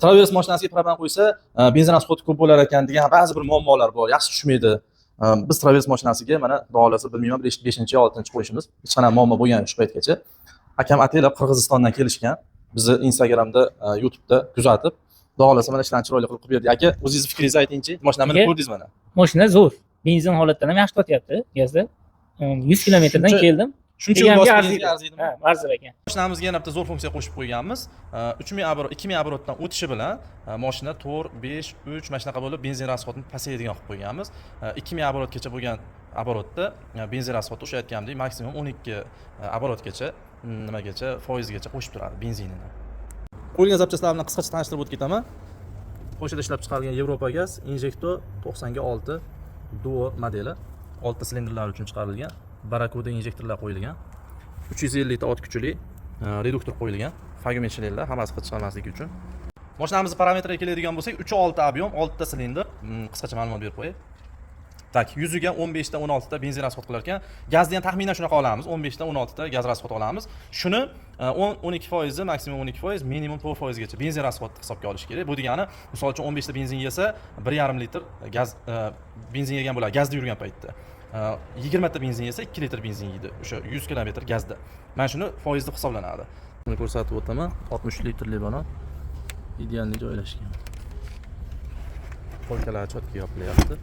Traverse mashinasiga propan qo'ysa, benzin расход i ko'p bo'lar ekan degan ba'zi bir muammolar bor, yaxshi tushmaydi. Biz Traverse mashinasiga mana, xudo xohlasa, bilmayman, beshinchi yo oltinchi qo'yishimiz, hech qanaqa muammo bo'lgani yo'q shu paytgacha. Akam ataylab Qirg'izistondan kelishgan, bizni Instagramda, YouTube'da kuzatib, xudo xohlasa, mana ishlarni chiroyli qilib qilib berdik. Aka, o'zingizni fikringizni aytingchi, mashina minib Aka. ko'rdingiz mana. Mashina zo'r. Benzin holatdan ham yaxshi tortyapti gazda. 100 kilometrdan keldim. Shuncha yo'l Egamga bosib arziydi. Arziydi. Ha, arzir ekan. Mashinamizga yana bitta zo'r funksiya qo'shib qo'yganmiz. 3000 оборот, 2000 оборот dan o'tishi bilan mashina 4, 5, 3 mana shunaqa bo'lib, benzin расход ini pasayadigan qilib qo'yganmiz. 2000 оборот gacha bo'lgan оборот da benzin расход i o'sha aytganimdek maksimum 12 оборот gacha, nimagacha, foizgacha qo'shib turadi benzinini. Qo'yilgan запчасть lar bilan qisqacha tanishtirib o'tib ketaman. Polshada ishlab chiqarilgan Yevropa gaz Injecto 90 ga 6 Duo modeli, 6 ta silindrlar uchun chiqarilgan, Barracuda injektorlar qo'yilgan. 350 ta ot kuchli reduktor qo'yilgan. Fago Michelinlar hammasi hid chiqarmasligi uchun. Mashinamizni parametriga keladigan bo'lsak, 3.6 объем, 6 ta silindr, qisqacha ma'lumot berib qo'yay. Так, yuziga 15 ta 16 ta benzin расход qilar ekan. Gazni ham taxminan shunaqa olamiz, 15 ta 16 ta gaz расход olamiz. Shuni 10 12 foizi, maksimum 12 foiz, minimum 4 foizgacha benzin расход hisobga olish kerak. Bu degani, misol uchun, 15 ta benzin yesa, 1,5 litr gaz benzin yegan bo'ladi gazda yurgan paytda. 20 ta benzin yesa, 2 litr benzin yeydi o'sha 100 kilometr gazda. Mana shuni foiz deb hisoblanadi. Buni ko'rsatib o'taman. 60 litrli balon idealniy joylashgan. Полка lar чётко yopilyapti.